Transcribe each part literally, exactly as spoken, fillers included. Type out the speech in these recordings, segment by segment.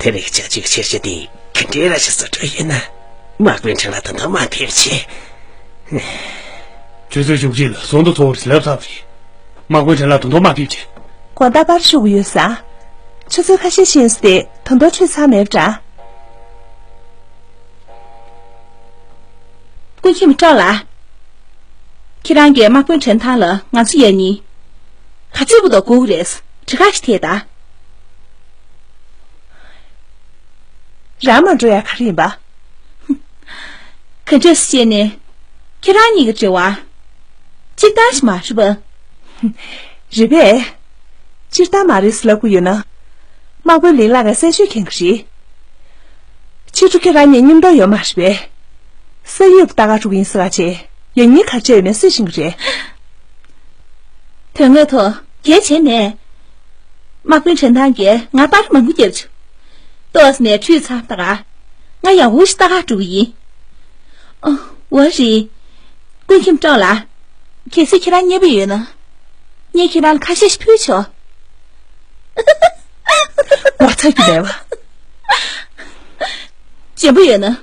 དེ་རིགས་ཅག་ཅིག་ཆེར་བྱེད་དེ་ག་འདྲའི་ར་ཞིག་བཟོ་འགྲོ་ཡོད་ན། དམག་དཔོན་ཁྲིན་ལགས་ད་དུང་མ་ཕེབས་བྱས། ཆུ་ཚོད་བཅུ་གཅིག་ལ་ཟོན་དུ་ཐོ་བར་ལབ་ཚར་བ་རེད། དམག་དཔོན་ཁྲིན་ལགས་ད་དུང་མ་ཕེབས་བྱས། དགོང་དག་པར་ཤོག་ཡོད་ས། ཆུ་ཚོད་ཁ་ཤས་ཕྱིན་སོང་སྟེ་ད་དུང་ཁྲུས་ཚར་མེད་པ་འདྲ། ཀུན་མཁྱེན་ཀྲོའུ་ལགས། ཁྱེད་རང་གིས་དམག་དཔོན་ཁྲིན་ཐང་ལ་ང་ཚོ་ཡ་གཉིས་ག་ཚོད་བུ་དང་སྒུག་རེད། གྲི་ཁ་ཞིག་ཐེ་ད། རང་མ་འགྲོ་ཡ་ག་རེ་ཡིན་པ། ག་འདྲས་བཤད་ནས་ཁྱེད་རང་གཉིས་ཀྱི་འབྲེལ་བ་སྤྱིར་བཏང་ཞིག་མ་རེད་པ། རེད་པས། སྤྱིར་བཏང་མ་རེད་ཟེར་ལབ་དགོས་ཡོད་ན། དམག་དཔོན་ལིང་ལགས་ཀྱིས་གསལ་ཤོས་མཁྱེན་གྱི་རེད། ཕྱི་དྲོ་ཁྱེད་རང་གཉིས་མཉམ་དུ་ཡོད་མ་རེད་པས། ས་ཡུལ་ལྟ་ག་འགྲོ་གི་ཡིན་ཟེར་བ་བྱས། ཡང་སྙིང་ག་རེ་བྱས་ཡོད་མེད་སུས་ཤེས་ཀྱི་རེད། དོན་དངོས་ཐོག་གལ་བྱས་ནས། དམག་དཔོན་ཁྲིན་ཐང་གིས་ང་པར་མང་པོ་བརྒྱབ་བྱུང་། ཏོག་ཙམ་ནས་ཁྲུས་ཚར་ད་ག་ང་ཡང་འུ་ཞིག་ལྟ་ག་འགྲོ་གི་ཡིན། ཨ། འོ་རེད། ཀུན་མཁྱེན་ཀྲོའུ་ལགས། གལ་སྲིད་ཁྱེད་རང་མཉེས་པོ་ཡོད་ན། ངས་ཁྱེད་རང་ལ་ཁ་ཤས་ཤིག་ཕུལ་ཆོག་ངོ་ཚ་རྒྱུ་མེད་པ། ཞེན་པོ་ཡོད་ན།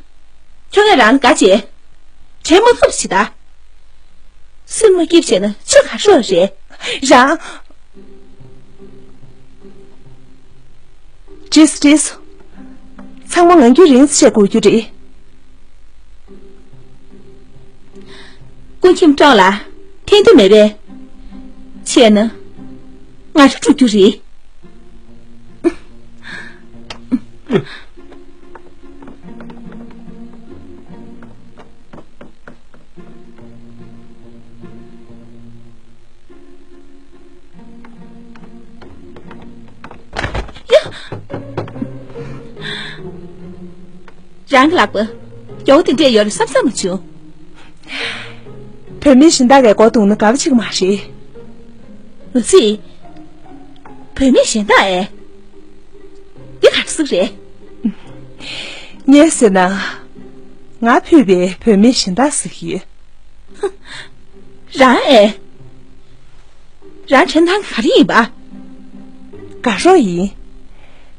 ཁྱོད་ངས་རང་ལ་དགའ་བྱས། དྲན་མ་ཐུབ་ཞིག་ད། སེམས་མ་སྐྱིད་བྱས་ན་ཆོ་ག་ཤོར་རེད། རང་། ཇིས་ཇིས། ཚང་མ་ངང་རྒྱུད་རིང་བྱེད་དགོས་རྒྱུ་རེད། ཀུན་མཁྱེན་ཀྲོའུ་ལགས། ཕན་ཐོགས་མེད་པས། བྱས་ན། ང་རང་འགྲོ་རྒྱུ་རེད། ཡ། རང་གི་ལག་པ། རྒྱལ་པོ་དེ་འདྲས་ཡོད་རེད་བསམ་བསམ་མ་བྱུང་། བུད་མེད་གཞན་དག་གིས་མགོ་བརྡུངས་ན་དགའ་པོ་བྱེད་ཀྱི་མ་རེད། ངུ་ཚིག་བུད་མེད་གཞན་དག་ཨེ། འདི་ག་རེ་ཟེར་རེད། ངས་ཟེར་ན། ང་ཕུད་པའི་བུད་མེད་གཞན་དག་ཟེར་གྱི་ཡོད། རང་ཨེ། རང་ཁྲིན་ཐང་ག་རེ་ཡིན་པ། དགའ་རོགས་ཡིན།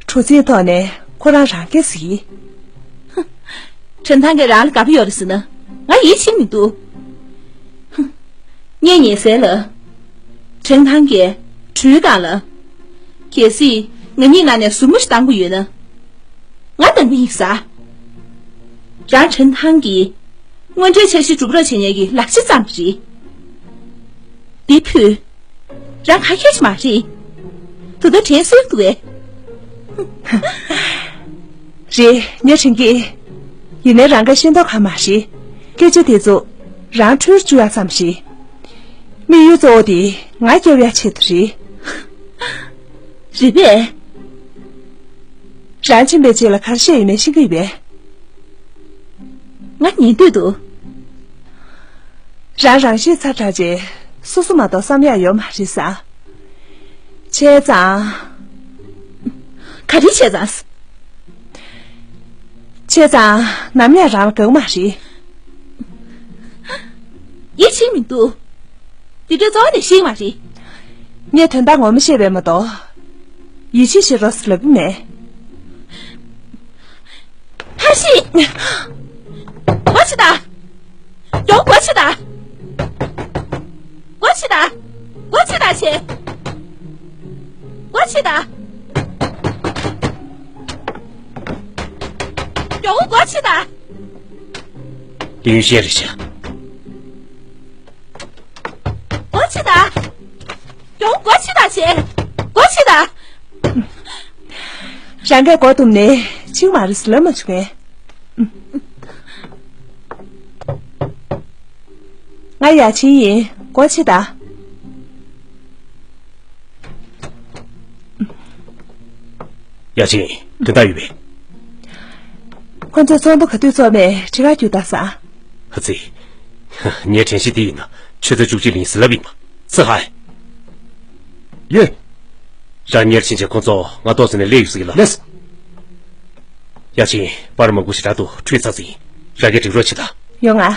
གྲུ་གཟིངས་ཐོག་ནས་ཁོ་རང་རང་སྐད་ཟེར་གྱི་ཡིན། ཁྲིན་ཐང་གིས་རང་ལ་དགའ་པོ་ཡོད་རེད་ཟེར་ན་ང་ཡིད་ཆེས་མི་འདུག་ངས་ཉན་གསལ་ལ། ཁྲིན་ཐང་གིས་གྲོས་སྟངས་ལ། གལ་སྲིད་ང་གཉིས་ནང་ནས་ཟུར་མོ་ཞིག་བཏང་དགོས་ཡོད་ན། ང་བཏང་གི་ཡིན་ས། རང་ཁྲིན་ཐང་གིས་དངོས་འབྲེལ་འཆར་གཞི་སྒྲུབ་རོགས་བྱེད་མཁན་གྱི་ལག་ཆ་ཙམ་རེད། འདི་ཕུད། རང་ག་གེ་ཞིག་མ་རེད། དུ་ད་དྲན་གསོས་འདུག་གས། རེད། ངས་དྲན་གི། ཡིན་ནའི་རང་གིས་ཤེས་མདོག་ཁ་མ་བྱེད། སྐད་ཆ་དེ་ཚོ་རང་འཁྲུལ་བཅུག་ཡག་ཙམ་ཞིག་དམིགས་ཡུལ་གཙོ་བོ་དེ་ང་སྐྱོབ་ཡག་ཆེད་དུ་རེད། རེད་པས། རང་ཕྱིན་པའི་རྗེས་ལ་ག་རེ་བཤད་ཡོད་མེད་ཤེས་ཀྱི་ཡོད་པས། ང་ཉན་འདོད་འདུག་རང་རང་ཤེས་ཚར་དྲགས་རྗེས་སོ་སོ་མ་གཏོགས་བསམ་ཡག་ཡོད་མ་རེད་ས། བྱས་ཙང་། ག་རེ་བྱས་ཙང་། བྱས་ཙང་ནམ་ཡང་རང་ལ་དགའ་གི་མ་རེད། ཡིད་ཆེས་མི་འདུག་འདི་འདྲ་རྩ་བ་ནས་ཤེས་མ་རེད། ངས་དོན་དག་ངོ་མ་བཤད་པས་མ་གཏོགས། ཡིད་ཆེས་བྱེད་རོགས་ཟེར་ལབ་ཀྱི་མེད། ཧ་ཤི། སྒོ་ཕྱེ་ད། ཡོང་སྒོ་ཕྱེ་ད། སྒོ་ཕྱེ་ད། སྒོ་ཕྱེ་ད་ཆེ། སྒོ་ཕྱེ་ད། ཡོང་སྒོ་ཕྱེ་ད། ལིའུ་ཡུན་ཤེས་རེད་ཤག་སྒོ་ཕྱེ་ད། ཡོང་སྒོ་ཕྱེ་ད་ཆེ། སྒོ་ཕྱེ་ད། རང་གིས་སྒོ་བརྡུངས་ནས་ཕྱིན་མ་རེད་ཟེར་ལབ་མ་བྱུང་ངས། ང་ཡ་ཆེན་ཡིན། སྒོ་ཕྱེ་ད། ཡ་ཆེན། དོན་དག་ཡོད་པས། ཁོ་ཚོས་ཚོགས་འདུ་ག་དུས་ཚོགས་མེད་དྲི་བ་རྒྱུགས་ད་ས། ཧ་ཙི། ངའི་དྲན་ཤེས་དེ་ཡིན་ན་ཆུ་ཚོད་བཅུ་གཅིག་ལ་ཡིན་ཟེར་ལབ་ཡིན་པ། ཙི་ཧའེ། ཡེ། རང་ཉེར་ཕྱིན་ཆད་ཁོང་ཚོ་ང་ཏོག་ཙམ་ནས་སླེབས་ཡོང་ཟེར་གྱི་ལ། ལེས། ཡ་ཆེན། པར་མང་པོ་ཞིག་དྲ་འདུག་ཁྲུས་ཚར་ཟིན། རང་གིས་སྒྲིག་རོགས་བྱེད་དང་། ཡོང་ང་།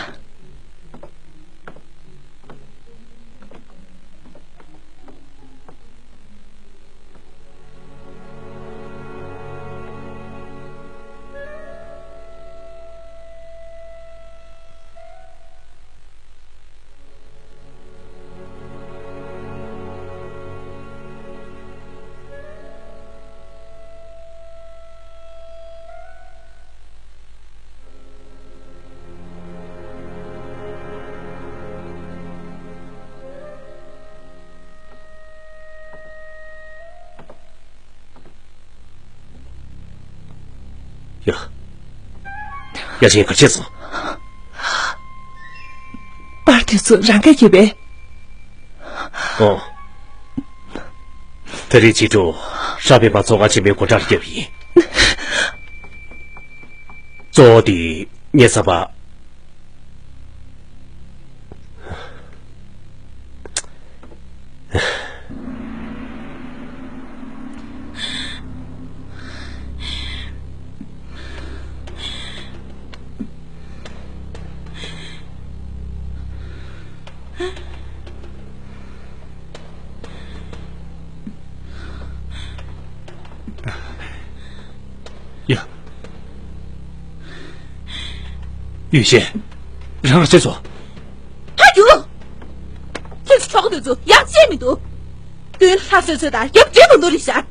ཡ། ཡ་ཆེན་ག་བྱས་སོང་། པར་དེ་ཚོ་རང་གིས་བརྒྱབ་པས། ཨོ། ད་རེས་ཕྱི་དྲོ་ཧྲ་པེ་པ་ཚོགས་ཁང་ཆེན་མོའི་སྒོ་འགྲམ་ལ་བརྒྱབ་ཡིན། གཙོ་བོ་དེ་ངས་བསམ་པ། ཡ། ཡུས་ཤེ། རང་ལ་བྱས་སོ། ཧ་རྒྱུ། ཁྱེད་ཚོ་ཁྲོག་དེ་ཚོ་ཡག་བྱས་མི་འདུག་དོན་ལྷ་སོད་སོད་དང་རྒྱབ་འདྲེ་མི་འདུག་རེད་ཤག་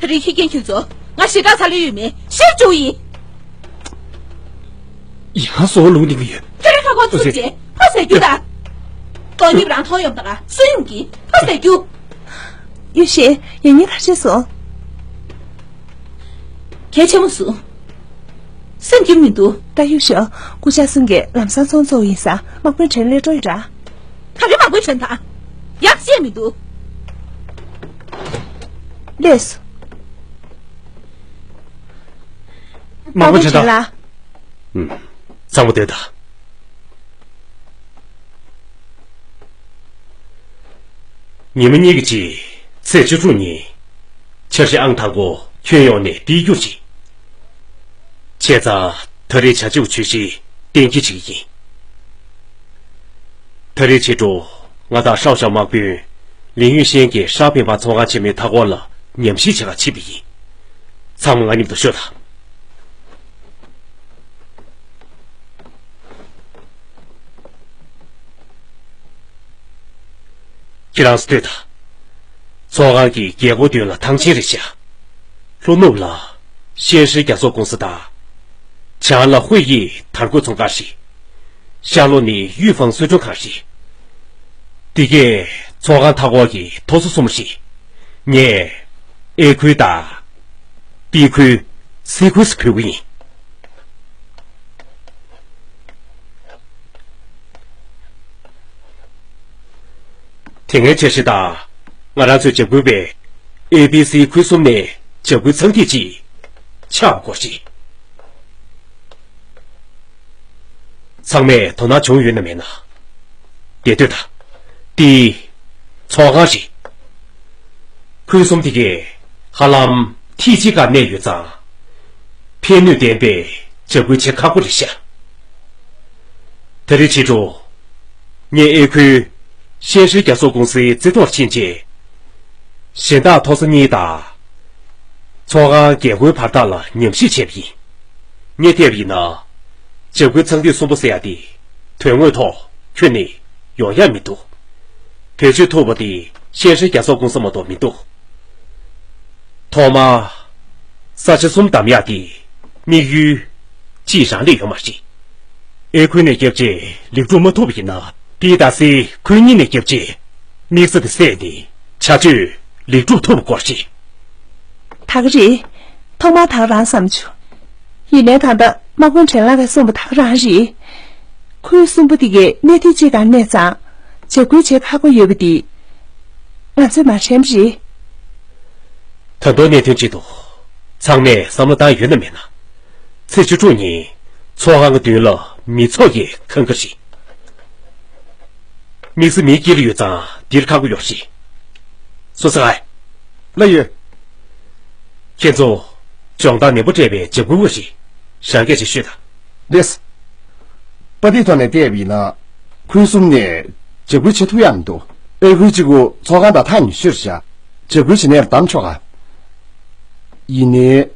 ད་རེས་ཁྱི་རྒན་ཁྱོད་ཚོ་ང་ཞེ་དྲག་ཚ་ལོས་ཡོད་མེད་ཤེས་བཅུག་ཡིན། ཡང་སོ་ལུང་ལྡིང་གི་ཡོད། ཁྱོད་རང་ཁ་ཁོག་ཚུགས་རྗེས་ཕོ་ཟེར་རྒྱུ་དང་། ཏོག་དབྱིབས་རང་མཐོང་ཡོང་དང་སུ་ཡོང་གི་ཕོ་ཟེར་རྒྱུ། ཡུས་ཤེ། ཡང་སྙིང་ཁ་ཤས་སོང་། གལ་ཆེན་པོ་སུ། སེམས་སྐྱིད་མི་འདུག་ད་གཡུག་ཞོག་སྐུ་ཞབས་གསུམ་གྱིས་ལམ་སང་ཚོང་རྫོགས་ཡིན་ས་དམག་དཔོན་དྲན་ལས་སྤྲོ་ཡི་འདྲ། ག་རེ་དམག་དཔོན་དྲན་དང་། ཡག་བཤད་མི་འདུག་ལགས་སོ། དམག་དཔོན་དྲན་ལགས། ཨུམ། ཚང་མ་སྡོད་དང་། ཉི་མ་གཉིས་ཀྱི་རྗེས་ཚེས་བཅུ་དྲུག་ཉིན། འཆར་གཞི་ཨང་དང་པོ་ཁྱོན་ཡོངས་ནས་ཏིལ་སྐྱུར་ཅིག་བྱས་ཙང་ད་རེས་བྱ་སྤྱོད་བྱུས་གཞི་གཏན་འཁེལ་བྱེད་ཀྱི་ཡིན། ད་རེས་ཕྱི་དྲོ་ང་དང་ཧྲའོ་ཞའོ་དམག་དཔོན་ལིན་ཡུས་ཤན་གྱིས་ཧྲ་ཕིང་པ་ཚོང་ཁང་ཆེན་མོའི་མཐའ་འཁོར་ལ་ཉམས་ཞིབ་བྱེད་གར་ཕྱིན་པ་ཡིན། ཚང་མ་ང་མཉམ་དུ་ཤོག་དང་། ཁྱེད་རང་ཚོ་ལྟོས་དང་། ཚོགས་ཁང་གི་རྒྱལ་སྒོ་མདུན་ལ་ཐང་ཆེན་རེ་བཞག་ལྷོ་ནུབ་ལ་ཤན་ཧྲི་རྒྱལ་ཚོགས་ཀུང་སི་དང་། བྱང་ལ་ཧུའེ་ཡི་དར་གོས་ཚོང་ཁང་རེད། ཤར་ལྷོ་ནི་ཡུས་ཧྥང་གསོལ་མགྲོན་ཁང་རེད། འདི་གས་ཚོགས་ཁང་མཐའ་འཁོར་གྱི་ཐོག་སོ་གསུམ་རེད། ངས་ཨེ་ཁུལ་དང་། པི་ཁུལ། སི་ཁུལ་སུ་ཕུལ་གྱི་ཡིན། དེ་སྔའི་འཆར་གཞི་ལྟར། ང་རང་ཚོའི་འཇབ་རྒོལ་པས་ཨེ་བི་སི་ཁུལ་གསུམ་ནས་འཇབ་རྒོལ་ཚངས་ཐིག་ཅིག་ཆགས་དགོས་རེད། ཚང་མས་དོ་སྣང་བྱུང་ཡོད་ན་མེད་ན། བསྡད་སྡོད་དང་། འདི་ཚོགས་ཁང་རེད། ཁུལ་གསུམ་དེ་གས་ཧ་ལམ་ཐིག་གཅིག་སྒང་གནས་ཡོད་ཙང་། ཕན་ནུས་ལྡན་པའི་འཇབ་རྒོལ་བྱེད་ཁག་པོ་རེད་ཤག་ད་རེས་ཕྱི་དྲོ། ངས་ཨེ་ཁུལ་ཤན་ཧྲི་རྒྱལ་ཚོགས་ཀུང་སིའི་རྩེ་ཐོག་ཕྱིན་རྗེས། གཞན་དག་ཐོག་ས་གཉིས་དང་། ཚོགས་ཁང་རྒྱལ་སྒོའི་བར་ཐག་ལ་ཉམས་ཞིབ་བྱས་པ་ཡིན། ངས་བལྟས་པ་ཡིན་ན། འཇབ་རྒོལ་ཚངས་ཐིག་གསུམ་པོ་ཟེར་ཡ་དེ། དོན་དངོས་ཐོག་ཁྱོན་ནས་ཡོང་ཡ་མི་འདུག་བེད་སྤྱོད་ཐུབ་པ་དེ་ཤན་ཧྲི་རྒྱལ་ཚོགས་ཀུང་སི་མ་གཏོགས་མི་འདུག་ཐོག་མར། ས་ཆ་གསུམ་བདམས་ཡག་དེ་དམིགས་ཡུལ་གཅིག་རང་ལས་ཡོད་མ་རེད། ཨེ་ཁུལ་ནས་བརྒྱབ་རྗེས་ལེགས་གྲུབ་མ་ཐུབ་པ་ཡིན་ན། པི་དང་སི་ཁུལ་གཉིས་ནས་བརྒྱབ་རྗེས་དམིགས་ས་དེ་བསད་དེ་བྱ་སྤྱོད་ལེགས་གྲུབ་ཐུབ་པ་དགོས་རེད། ད་ག་རེད། ཐོག་མར་ད་ག་རང་བསམ་བྱུང་། ཡིན་ནའི་ད་ལྟ་དམག་དཔོན་དྲན་ལགས་ཀྱིས་གསུངས་པ་ད་ག་རང་རེད། ཁུལ་གསུམ་པོ་དེ་གའི་གནས་ཐིག་གཅིག་སྒང་གནས་ཙང་། འཇབ་རྒོལ་བྱེད་ཁག་པོ་ཡོད་པ་དེ། ང་ཚོས་མ་དྲན་པ་རེད། ད་དུང་གནད་དོན་གཅིག་འདུག་ཚང་མས་བསམ་བློ་བཏང་ཡོད་ན་མེད་ན། ཚེས་བཅུ་དྲུག་ཉིན་ཚོགས་ཁང་གི་མདུན་ལ་མི་ཚོགས་ཀྱིས་ཁེངས་ཀྱི་རེད། དམིགས་བསལ་མིའི་དཀྱིལ་ལ་ཡོད་ཙང་འདིར་ཁག་པོ་ཡོད་རེད། སུ་ཟེར་ཨེ། ལགས་ཡོད། ཁྱེད་ཚོ་སྦྱོང་བརྡར་ནན་པོ་སྤྲད་པའི་འཇབ་རྒོལ་བ་ཞིག་རང་སྐད་ཆ་ཤོད་དང་། ལགས། པར་དེའི་ཐོག་ནས་བལྟས་པ་ཡིན་ན། ཁུལ་གསུམ་ནས་འཇབ་རྒོལ་བྱེད་ཐུབ་ཡག་མི་འདུག་ཨེ་ཁུལ་གཅིག་པུ་ཚོགས་ཁང་དང་ཐག་ཉེ་ཤོས་རེད་ཤག་འཇབ་རྒོལ་བྱེད་ནས་བདམས་ཆོག་ག་ཡིན་ནའི།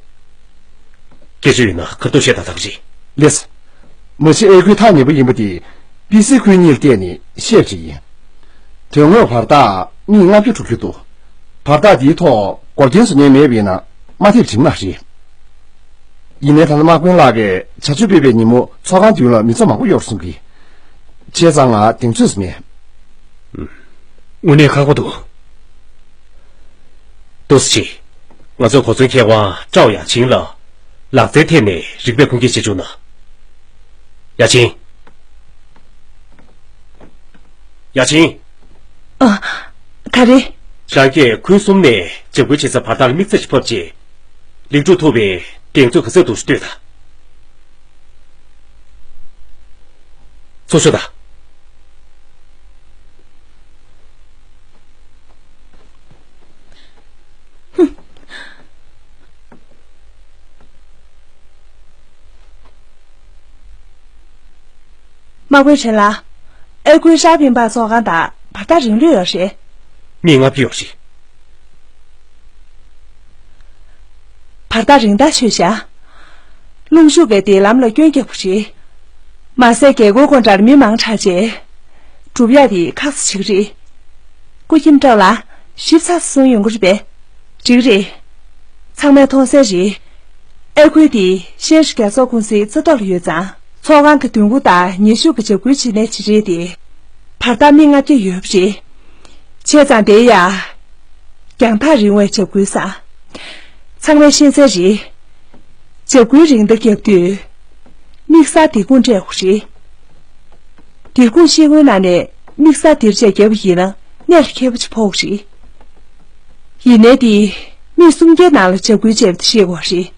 སྐད་ཆ་ཡོད་ན་ཁ་ཐུག་བཤད་དང་། ད་ག་རེད། ལགས། མ་གཞི་ཨེ་ཁུལ་ཐག་ཉེ་པོ་ཡིན་པ་དེ་པི་སི་ཁུལ་གཉིས་ལ་བལྟས་ནས་ཤེས་པ་ཞིག་ཡིན། དོན་དངོས་བར་ཐག་མིལ་ལྔ་བརྒྱ་དྲུག་ཅུ་འདུག་བར་ཐག་འདིའི་ཐོག་འགོག་རྐྱེན་བཟོ་མཁན་མེད་པ་ཡིན་ན་མ་ཐེབས་བྱེད་མ་རེད། ཡིན་ནའི་ད་ལྟ་དམག་དཔོན་ལགས་ཀྱིས་བྱ་སྤྱོད་སྤེལ་བའི་ཉིན་མོ་ཚོགས་ཁང་མདུན་ལ་མི་ཚོགས་མང་པོ་ཡོད་རེད་གསུང་གི། བྱས་ཙང་ང་གདེང་ཚོད་མེད། དངོས་གནས་ཁག་པོ་འདུག་ཏུའུ་སི་ཆི། ང་ཚོའི་གོ་མཚོན་མཁས་དབང་ཀྲའོ་ཡང་ཆིང་ལ། ལག་རྩལ་ཐད་ནས་རིག་པས་ཁུངས་སྐྱེལ་བྱེད་བཅུག་ན། ཡ་ཆེན། ཡ་ཆེན། ཨ། ག་རེ། རང་གིས་ཁུལ་གསུམ་ནས་འཇབ་རྒོལ་བྱེད་ས་བར་ཐག་ལ་དམིགས་བསལ་ཞིག་ཕབ་རྗེས། ལེགས་གྲུབ་ཐུབ་པའི་གདེང་ཚོད་ག་ཚོད་འདུག་ལྟོས་དང་། ཚུར་ཤོག་དང་། དམག་དཔོན་ཁྲེན་ལགས། ཨ་ཁུའི་ཧྲ་ཕིན་པ་ཚོགས་ཁང་དང་བར་ཐག་རིང་ལོས་ཡོད་རེད། མི་ལྔ་བརྒྱ་ཡོད་རེད། བར་ཐག་རིང་ཐག་ཆོད་བཞག་རླུང་ཤུགས་ཀྱིས་དེའི་ལམ་ལ་སྐྱོན་རྒྱག་པ་རེད། མ་ཟད་རྒྱལ་སྒོའི་སྒོ་འགྲམ་མི་མང་དྲགས་རྗེས། སྒྲུབ་ཡག་དེ་ཁག་ས་ཆེ་གི་རེད། སྐུ་མཁྱེན་ཀྲོའུ་ལགས། ཞིབ་ཚགས་སུ་གསུངས་ཡོང་གི་རེད་པས། འགྲིག་རེད། ཚང་མས་མཐོང་གསལ་རེད། ཨ་ཁུལ་དེ་ཤན་ཧྲི་རྒྱལ་ཚོགས་ཀུང་སིའི་རྩ་ཐོག་ལ་ཡོད་ཙང་། ཚོགས་ཁང་གི་མདུན་སྒོ་དང་ཉེ་ཤོས་ཀྱི་འཇབ་རྒོལ་བྱེད་གནས་ཅིག་རེད་དེ། བར་ཐག་མི་ལྔ་བརྒྱ་ཡོད་པ་རེད། བྱས་ཙང་དེ་ཡ། རྒྱང་ཐག་རིང་བའི་འཇབ་རྒོལ་ས། ཚང་མས་ཤེས་གསལ་རེད། འཇབ་རྒོལ་རིང་ཐག་བརྒྱབ་དུས། དམིགས་བསལ་སྡིག་དགོངས་སྤྲད་དགོས་རེད། སྡིག་དགོངས་ཤེལ་སྒོའི་ནང་ནས་དམིགས་བསལ་སྡིར་བཅས་བརྒྱབ་པ་ཡིན་ན་གནད་ལ་འཁེལ་པོ་ཅིག་ཕོག་གི་རེད། ཡིན་ནའི་དེ་མི་སུམ་བརྒྱའི་ནང་ལ་འཇབ་རྒོལ་བྱས་པ་དེ་ཤེས་དགོས་རེད།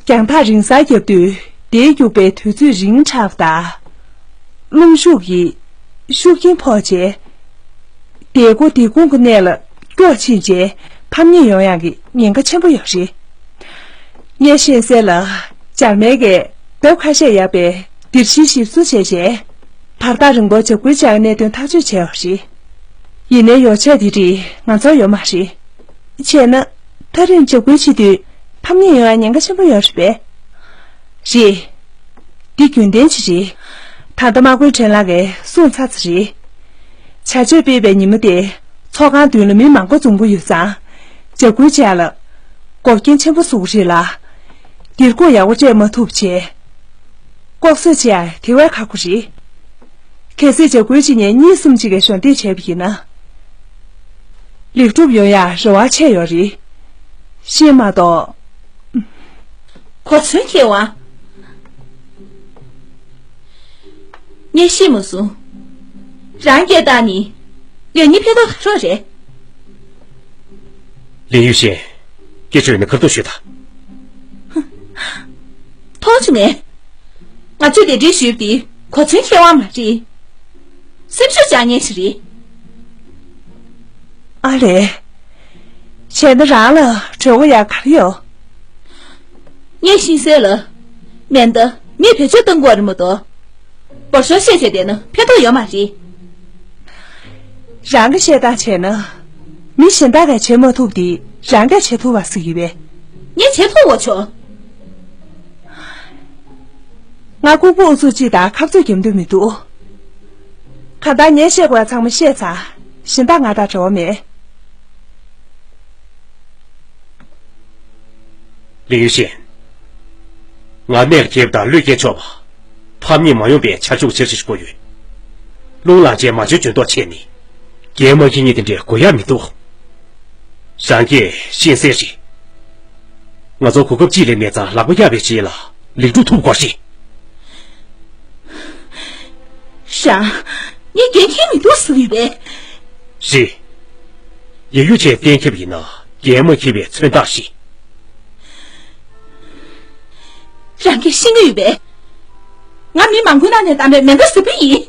རྒྱང་ཐག་རིང་སར་བརྒྱབ་དུས་དེའི་རྒྱུག་པའི་དུས་ཚོད་རིང་དྲགས་པ་དང་། རླུང་ཤུགས་ཀྱི་ཤུགས་རྐྱེན་ཕོག་རྗེས། དེའི་མགོ་སྡིག་དགོངས་ཀྱི་གནད་ལ་སྐྱོ་ཕྱིན་རྗེས་ཕམ་ཉེས་ཡོང་ཡག་གི་ཉེན་ཁ་ཆེན་པོ་ཡོད་རེད། ངས་ཤེས་གསལ་ལ་འཇར་མན་གྱིས་ལྡབ་ཁ་ཤས་ཡག་པའི་སྡེར་ཤིང་ཞིབ་བཟོ་བྱས་རྗེས། བར་ཐག་རིང་པོར་འཇབ་རྒོལ་བྱ་བའི་གནད་དོན་ཐག་གཅོད་བྱས་པ་རེད། ཡིན་ནའི་ཡོ་བྱད་དེ་འདྲ་ང་ཚོར་ཡོད་མ་རེད། བྱས་ན། ཐག་རིང་འཇབ་རྒོལ་བྱེད་དུས་ཕམ་ཉེས་ཡོང་ཡག་ཉེན་ཁ་ཆེན་པོ་ཡོད་རེད་པས། རེད། འདི་རྒྱུན་ལྡན་ཅིག་རེད། ད་ལྟ་དམག་དཔོན་ཁྲེན་ལགས་ཀྱིས་གསུངས་ཚར་ཚར་རེད། བྱ་སྤྱོད་སྤེལ་བའི་ཉིན་མོ་དེ་ཚོགས་ཁང་མདུན་ལ་མི་མང་པོ་འཛོམས་ཀྱི་ཡོད་ཙང་། འཇབ་རྒོལ་བྱས་ལ། འགོག་རྐྱེན་ཆེན་པོ་བཟོ་གི་རེད་ལ། སྡིག་དགོངས་ཡག་པོ་སྤྲད་མ་ཐུབ་བྱས། ལྐོག་གསོད་བྱས་ཡ་དེ་བས་ཁག་པོ་རེད། གལ་སྲིད་འཇབ་རྒོལ་བྱེད་མཁན་གཉིས་གསུམ་གཅིག་གིས་གཞོགས་འདེགས་བྱས་པ་ཡིན་ན། ལེགས་གྲུབ་ཡོང་ཡ་རེ་བ་ཆེ་ཡོད་རེད། ཤེས་མ་གཏོགས། གོ་མཚོན་མཁས་དབང་། ངས་ཤེས་མ་སོང་། རང་སྐད་བཏང་ནི། ལས་གཉིས་ཕན་ཐོགས་ག་རེ་རེད། ལིན་ཡུས་ཤིན། སྐད་ཆ་ཡོད་ན་ཁ་ཐུག་ཤོད་དང་། ཐོག་ཆུ་ནས། ང་ཚོས་ལས་འབྲེལ་ཞུས་པ་དེ་གོ་མཚོན་མཁས་དབང་མ་རེད། སེམས་ཤུགས་བཅག་མཁན་ཞིག་རེད། ཨ་ལས། བྱས་ན་རང་ལ་གྲོད་ཁོག་ཡག་ག་རེ་ཡོད། ངས་ཤེས་གསལ་ལ། མེ་མདའ་མིས་བེད་སྤྱོད་གཏོང་དགོས་རེད་མ་གཏོགས། འབོར་ཤོག་བཤད་བྱས་བསྡད་ན་ཕན་ཐོགས་ཡོད་མ་རེད། རང་གི་བཤད་སྟངས་བྱས་ན། མི་གཞན་དག་གིས་བྱེད་མ་ཐུབ་དེ་རང་གིས་བྱེད་ཐུབ་པ་ཟེར་གྱི་ཡོད་པས། ངས་བྱེད་ཐུབ་པ་བྱུང་། ང་ལྐུགས་པ་ཨུ་ཚུགས་གཅིག་དང་ཁ་རྩོད་རྒྱབ་འདོད་མི་འདུག་གང་ལྟར་ངས་བཤད་དགོས་པ་ཚང་མ་བཤད་ཚར། གཞན་དག་ང་དང་འབྲེལ་བ་མེད། ལིའུ་ཡུས་ཤིན། ང་གནས་ཀྱི་རྒྱལ་པོ་དང་བློས་འགེལ་ཆོག་པ། ཕམ་ཉེས་མ་ཡོང་པའི་ཆར་ཆུ་ཆར་ཞིག་དགོས་ཡོད། རླུང་ལངས་རྗེས་མ་བཅོས་འཇོན་ཐོག་ཆད་ནི། རྒྱལ་དམངས་ཁྱེད་གཉིས་དེ་འདྲའི་དགོས་ཡག་མི་འདུག་རང་གིས་ཤེས་གསལ་རེད། ང་ཚོ་གོ་སྐབས་གཅིག་ལས་མེད་ཙང་ལག་པ་གཡར་བའི་རྗེས་ལ་ལེགས་གྲུབ་ཐུབ་དགོས་རེད། རང་། ངས་འགན་འཁྱེར་མི་འདུག་ཟེར་གྱི་ཡོད་པས། རེད། ཡེ་ཡུ་ཆེས་གཏན་འཁེལ་བ་ཡིན་ན་འགན་མ་འཁྱེར་བའི་མཚོན་རྟགས་ཤིག་རང་གིས་ཤེས་ཀྱི་ཡོད་པས། ང་མི་མང་པོའི་ནང་ནས་བདམས་པའི་མེ་མདའ་གཟུགས་པོ་ཡིན།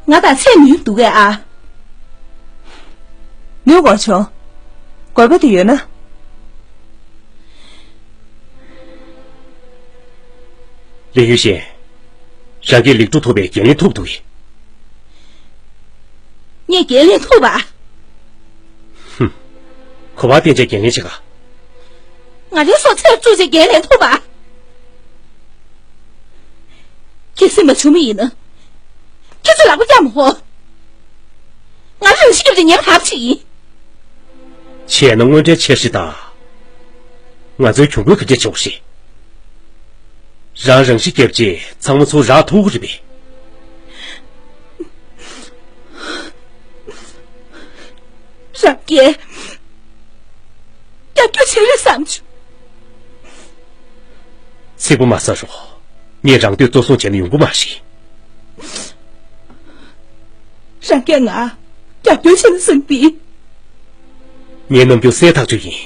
ང་དང་ཚད་ནུས་འདུག་གས་ཨ། ནུས་དགོས་བྱུང་། དགོས་པ་དེ་ཡོད་ན། ལིའུ་ཡུས་ཤིན། རང་གིས་ལེགས་གྲུབ་ཐུབ་པའི་འགན་ལེན་ཐུབ་འདུག་གས། ངས་འགན་ལེན་ཐུབ་པ། ཧུམ། ག་པར་བརྟེན་བྱས་འགན་ལེན་བྱེད་ག་ང་རའི་སྲོག་ཚེ་བཙུགས་བྱས་འགན་ལེན་ཐུབ་པ། གལ་སྲིད་མ་བྱུང་བ་ཡིན་ན། ཁྱེད་ཚོས་ལག་པ་བཀྱག་མ་ཕོད། ང་རང་ཤི་རྒྱབ་ཀྱི་ཉེན་ཁ་ཆེ་ཡིན། བྱས་ན་དངོས་འབྲེལ་འཆར་གཞི་དང་། ང་ཚོའི་གྱོང་གུན་ག་འདྲས་བྱུང་ཞིག་རང་རང་ཤི་རྒྱབ་རྗེས་ཚང་མ་ཚུར་རག་ཐུབ་ཀྱི་རེད་པས། རང་རྒྱལ། དེ་རེད་བསམ་བྱུང་། ཚིག་པ་མ་ཟ་རོགས། ངས་རང་འདོད་གཙོ་བཟུང་བྱས་ན་ཡོང་གི་མ་རེད། རང་གིས་ང་རྒྱབ་སྐྱོར་བྱས་ན་བསམ་གི། ངའི་རྣམ་འགྱུར་གསལ་ཐག་ཆོད་ཡིན།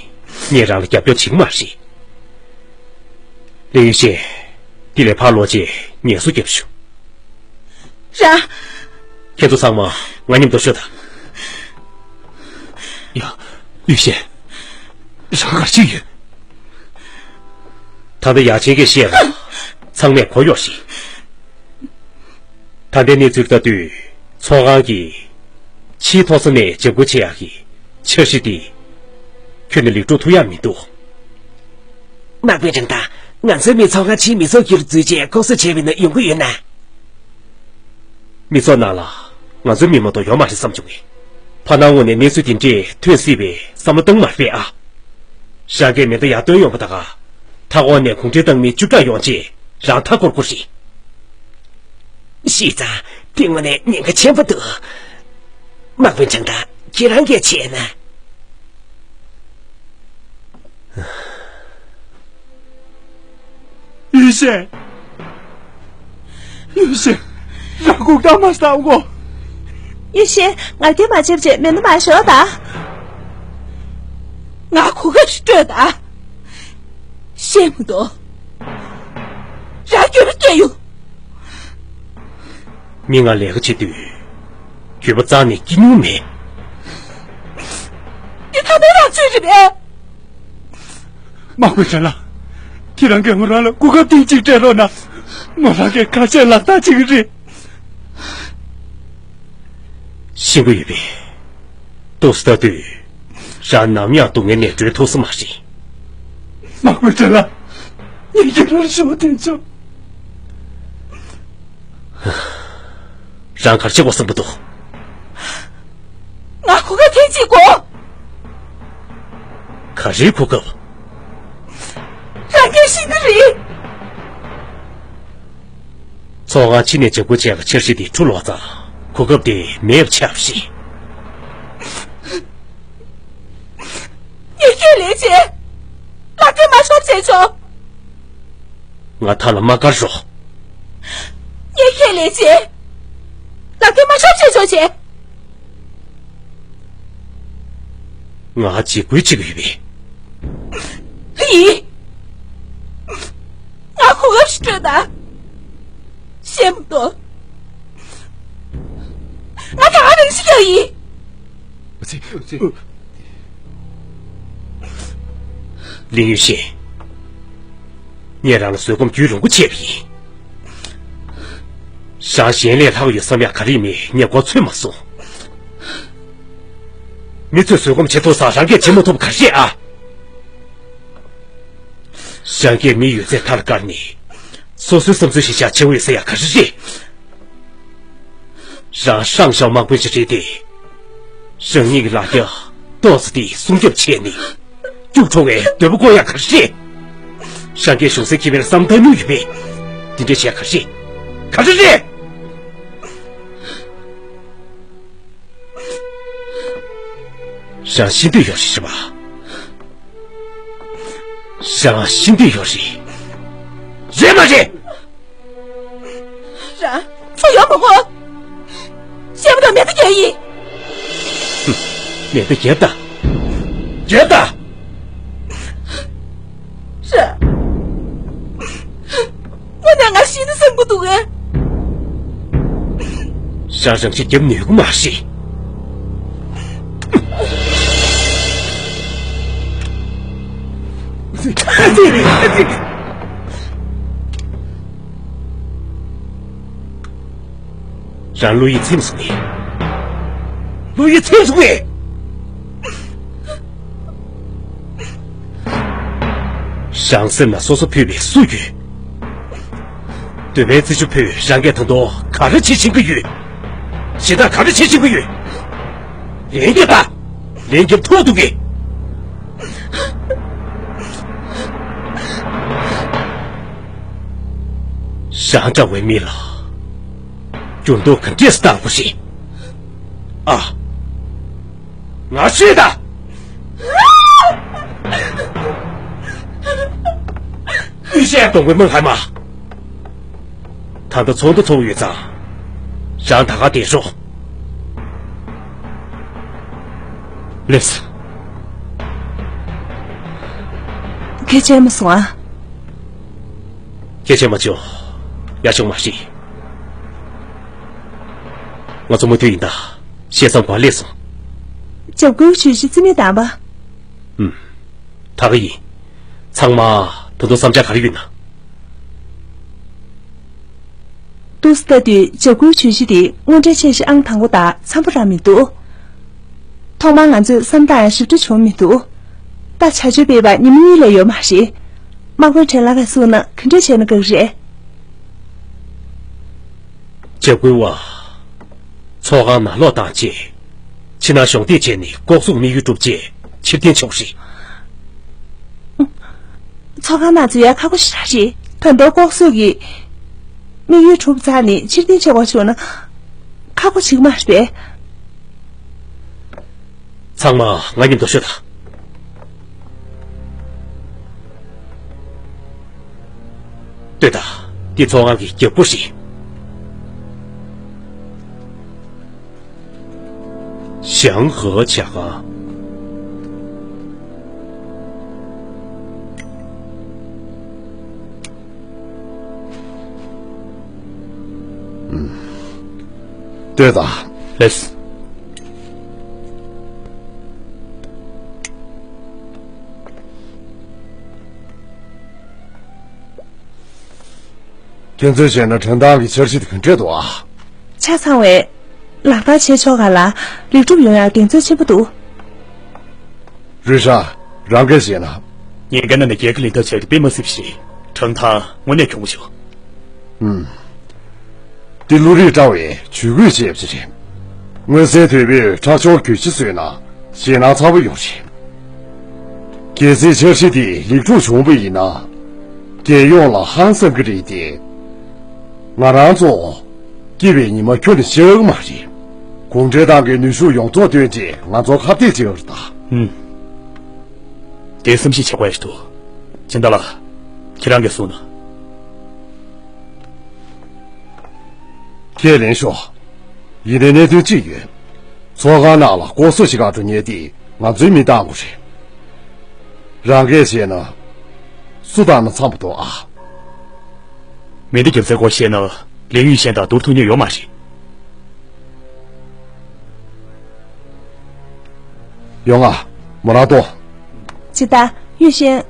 ངས་རང་ལ་རྒྱབ་སྐྱོར་བྱེད་ཀྱི་མ་རེད། ལིའུ་ཡུས་ཤིན། འདི་ལས་ཕར་ལོག་རྗེས་ངལ་གསོ་རྒྱབ་ཤོག་རང་། ཁྱེད་ཚོ་ཚང་མ་ང་མཉམ་དུ་ཤོག་དང་། ཡ། ཡུས་ཤིན། རང་ག་རེ་བྱེད་ཀྱི་ཡོད། ད་ལྟ་ཡ་ཆེན་གྱིས་བཤད་པ་ཚང་མས་གོ་ཡོད་རེད། ད་ལྟའི་གནས་ཚུལ་ལྟ་དུས། ཚོགས་ཁང་གིས་ཕྱིའི་ཐོག་ས་ནས་འཇབ་རྒོལ་བྱེད་ཡག་གི་འཆར་གཞི་དེ་ཁྱོན་ནས་ལེགས་གྲུབ་ཐུབ་ཡག་མི་འདུག་དམག་དཔོན་ཀྲང་ཏཱ། ང་ཚོའི་མི་ཚོགས་ཁང་ཕྱིའི་མི་ཚོགས་ཀྱི་འཛུལ་རྗེས་ལྐོག་ཟ་བྱས་པ་ཡིན་ན་ཡོང་གི་ཡོད་ན། མི་ཚོགས་ནང་ལ་ང་ཚོའི་མི་མ་གཏོགས་ཡོད་མ་རེད་བསམ་བྱུང་ངས། ཕར་ནང་ངོས་ནས་གནས་ཚུལ་དེ་འདྲས་ཐོན་སྲིད་པའི་བསམ་བློ་བཏང་མ་རེད་པས་ཨ། རང་གིས་མེ་མདའ་ཡར་བཏོན་ཡོང་བ་དང་། མཐའ་འཁོར་ནས་གུང་ཁྲན་ཏང་མི་བཅུ་ཕྲག་ཡོང་རྗེས་རང་མཐའ་བསྐོར་དགོས་རེད། ཤེས་ཙང་། དེ་དངོས་གནས་ཉེན་ཁ་ཆེན་པོ་འདུག་དམག་དཔོན་ཀྲང་ཏཱ། ཁྱེད་རང་གིས་བྱས་ན། ཡུས་ཤིན། ཡུས་ཤིན། རང་སྒུག་རྟགས་མ་བསམ་གོ། ཡུས་ཤིན། ང་རྒྱལ་མ་བྱེད་བྱེད་མེད་ན་མ་ཤོག་ད། ང་གོ་སྐབས་ཤིག་སྤྲོད་ད། ཤེས་མི་འདུག་རང་འགྱོད་པ་སྐྱེ་ཡོང་། མི་ང་ལས་ཀ་བྱེད་དུས། འགྱོད་པ་རྩ་ནས་སྐྱེ་མྱོང་མེད། འདི་ཐ་མའི་རང་ཚོད་རེད་པས། དམག་དཔོན་ཁྲེན་ལགས། ཁྱེད་རང་གིས་ང་རང་ལ་གོ་སྐབས་ཐེངས་གཅིག་སྤྲད་རོགས་གནང་། ང་རང་གིས་ཁ་ཆད་ལག་བསྟར་བྱེད་ཀྱི་རེད། ཤེས་ཀྱི་ཡོད་པས། ཏོག་ཙམ་ལྟ་དུས། རང་ནམ་ཡང་སྡུག་བསྔལ་ནས་གྲོལ་ཐུབ་ས་མ་རེད། དམག་དཔོན་ཁྲེན་ལགས། ངས་ཁྱེད་རང་ལ་ཞུ་བ་འདོན་ཆོག་རང་ག་རེ་བྱེད་དགོས་བསམ་གྱི་འདུག་ང་གོ་སྐབས་ཐེངས་གཅིག་དགོས། ག་རེའི་གོ་སྐབས། རང་སྐད་ཤེས་ནི་རེད། ཚོགས་ཁང་ཕྱི་ནས་འཇབ་རྒོལ་བྱས་པ་འཆར་གཞི་དེ་འཁྲུག་ལོག་ཙང་གོ་སྐབས་དེ་མེད་པ་ཆགས་པ་རེད། ངས་ཁས་ལེན་བྱས། ལག་འཁྱེར་མ་ཤོར་བྱས་ཆོག་ང་ཐ་ལ་མ་དཀར་རོགས། ངས་ཁས་ལེན་བྱས། ལག་འཁྱེར་མ་ཤོར་བྱས་ཆོག་བྱས། ང་འཇིགས་སྐུལ་བྱེད་ཀྱི་ཡོད་པས། ལི། ང་གོ་སྐབས་ཤིག་སྤྲོད་དང་། ཤེས་མི་འདུག་ང་ད་ག་རང་ཤི་ཡག་ཡིན། ལིན་ཡུས་ཤིན། ངས་རང་ལ་བཟོད་སྒོམ་རྒྱུན་རིང་པོ་བྱས་པ་ཡིན། རང་གཞན་ལས་ལྷག་ཡོད་བསམ་ཡག་ག་རེ་མེད། ངས་མགོ་ཚོད་མ་སོང་། མི་ཚོས་བཟོད་སྒོམ་བྱེད་ཐུབ་ས་རང་གིས་བྱེད་མ་ཐུབ་ག་རེ་རེད་ཨ། རང་གིས་མི་ཡོད་ཚད་མཐའ་ལ་བཀར་ནས། སོ་སོའི་བསམ་ཚུལ་ཞིག་བཞག་བྱེད་འོས་ཟེར་ཡག་ག་རེ་རེད། རང་ཧྲང་ཞའོ་དམག་དཔོན་ཞིག་རེད་དེ། རང་ཉིད་ཀྱི་ལ་རྒྱ་ཏོག་ཙམ་དེ་སྲུང་སྐྱོབ་བྱས་ནས། སྐྱུག་བྲོ་བའི་འདོད་པ་སྐོང་ཡག་ག་རེ་རེད། རང་གིས་གཞུང་སྲིད་ཀྱི་མིར་བསམ་བཏང་མྱོང་ཡོད་པས། འདི་འདྲ་བྱས་ག་རེ་རེད། ག་རེ་རེད། རང་ཤི་འདོད་ཡོད་རེད་པ། རང་ཤི་འདོད་ཡོད་རེད། རེད་མ་རེད། རང་ཚུར་ཡོང་མི་དགོས། ཤེས་མི་འདུག་མེ་མདའ་རྒྱག་ཡིན། མེ་མདའ་རྒྱབ་དང་། རྒྱབ་དང་། རང་། དངོས་གནས་ང་ཤི་ན་བསམ་གྱི་འདུག་གས། རང་རང་ཤི་རྒྱབ་ནུས་ཀྱི་མ་རེད། རང་བློ་ཡིད་ཚིམ་སོང་ངས། བློ་ཡིད་ཚིམ་སོང་ངས། རང་སེམས་ན་སོ་སོ་ཕུད་པའི་སུ་ཡོད། འདོད་པའི་རྩི་ཆུ་ཕུད་རང་གིས་ད་དུང་ག་རེ་བྱེད་ཤེས་ཀྱི་ཡོད། གཞན་དག་ག་རེ་བྱེད་ཤེས་ཀྱི་ཡོད། ལན་རྒྱབ་ད། ལན་རྒྱབ་ཐུབ་འདུག་གས། རང་འདྲ་བའི་མི་ལ་འགྱུར་ལྡོག་ག་འདྲས་སུ་བཏང་དགོས་ཤེས། ཨ། ང་ཤི་ད། བཤད་གཏོང་གི་མི་ཧ་མ། ད་ལྟ་ཚོགས་འདུ་ཚོགས་ཡོད་ཙང་། རང་ད་ག་བསྡད་ཤོག་ལེས། སྐད་ཆ་མ་གསུང་ཨ། སྐད་ཆ་མ་བྱོས། ཡ་ཆུང་མ་ཤི། ང་ཚོ་མུ་མཐུད་ཡིན་ད། བཤད་མཚམས་ག་ལས་སོང་། འཇབ་རྒོལ་ཇུས་གཞི་རྩིས་མེད་བཏང་པ། ཨུམ། ད་ག་ཡིན། ཚང་མ་ད་དུང་བསམ་འཆར་ག་རེ་ཡོད་ན། འདུག་སེ་ལྟ་དུས་འཇབ་རྒོལ་ཇུས་གཞི་དེ་དངོས་འབྲེལ་འཆར་གཞི་ཨང་དང་པོ་དང་འཚམ་པོ་རང་མི་འདུག་ཐོག་མར་ང་ཚོས་བསམ་བཏང་ཡང་ཞིབ་ཕྲ་བྱུང་མི་འདུག་ད་བྱ་སྤྱོད་སྤེལ་བར་ཉིན་མོ་གཉིས་ལས་ཡོད་མ་རེད། དམག་དཔོན་ཁྲེན་ལགས་ཀྱིས་གསུངས་ན་ག་འདྲ་བྱས་ན་དགའ་གི་རེད། འཇབ་རྒོལ་བ། ཚོགས་ཁང་ནང་ལོག་བཏང་རྗེས། ཕྱི་ནང་གཞོགས་འདེགས་བྱས་ནས་ལྐོག་ཟུང་དམིགས་ཡུལ་གྲུབ་རྗེས་ཕྱིར་འཐེན་བྱུང་རེད། ཚོགས་ཁང་ནང་འཛུལ་ཡ་ཁག་པོ་ཞེ་དྲག་རེད། ད་དུང་ལྐོག་ཟུང་གིས་དམིགས་ཡུལ་གྲུབ་ཚར་ནས་ཕྱིར་འཐེན་བྱེད་དགོས་བྱུང་ན་ཁག་པོ་ཞིག་མ་རེད་པས། ཚང་མ་ང་མཉམ་དུ་ཤོག་དང་། ལྟོས་དང་། འདི་ཚོགས་ཁང་གི་རྒྱབ་ཁུག་རེད། ཞང་ཧེ་ཇ་ཁང་། ལྟོས་དང་། ལེས། ཁྱེད་ཚོས་བྱས་ན་ཁྲིན་ཏང་གི་འཆར་གཞི་དེ་ག་འདྲས་འདུག་ཨ། ཆ་ཚང་བས། ལག་བསྟར་བྱས་ཆོག་ག་ལ། ལེགས་གྲུབ་ཡོང་ཡག་གདེང་ཚོད་ཆེན་པོ་འདུག་རུས་ཧྲ། རང་གིས་བྱས་ན། ཉེན་ཁ་ན་ནས་རྒྱལ་ཁ་ལེན་ཐབས་བྱས་ཏེ་དཔེ་མ་སྲིད་པ་ཞིག་ཁྲང་ཐང་དངོས་གནས་གྱོང་པོ་བྱུང་། ཨུམ། འདི་བློ་རིག་བཀྲ་བའི་ཇུས་འགོད་བྱས་པ་ཞིག་རེད། མངོན་གསལ་དོད་པོས་ཁྲག་སྦྱོར་གྱོད་གཞི་བཟོས་ན་ཞེད་སྣང་ཚ་བོ་ཡོང་རེད། གལ་སྲིད་འཆར་གཞི་འདི་ལེགས་གྲུབ་བྱུང་བ་ཡིན་ན། རྒྱལ་ཡོངས་ལ་ཧང་སང་གི་རེད་དེ། ང་རང་ཚོ་སྐྱིད་པའི་ཉི་མ་ཁྱོན་ནས་ཤར་གི་མ་རེད། གུང་ཁྲན་ཏང་གིས་ནུས་ཤུགས་ཡོངས་རྫོགས་བཏོན་རྗེས་ང་ཚོར་ཁ་གཏད་བྱེད་ཀྱི་རེད་ད། ཨུམ། དེ་བསམ་གཞིག་བྱེད་དགོས་ཡ་ཞིག་འདུག་ཅིན་ཏཱ་ལགས། ཁྱེད་རང་གིས་གསུངས་ན། ཁས་ལེན་ཤོག་ཡིན་ནའི་གནད་དོན་གཅིག་ཡོད། ཚོགས་ཁང་ནང་ལ་ལྐོག་ཟ་ཞིག་ག་འགྲོ་མཁན་དེ་ང་ཚོའི་མི་བཏང་དགོས་རེད། རང་གིས་བཤད་ན། སུ་བཏང་ན་འཚམ་པོ་འདུག་ཨ། མི་འདི་རྒྱབ་རྩལ་སྐོར་བཤད་ན་ལིན་ཡུས་ཤན་དང་བསྡུར་ཐུབ་མཁན་ཡོད་མ་རེད། ཡོང་ང་། མོ་རང་ལྟོས། ཇི་ལྟར། ཡུས་ཤན།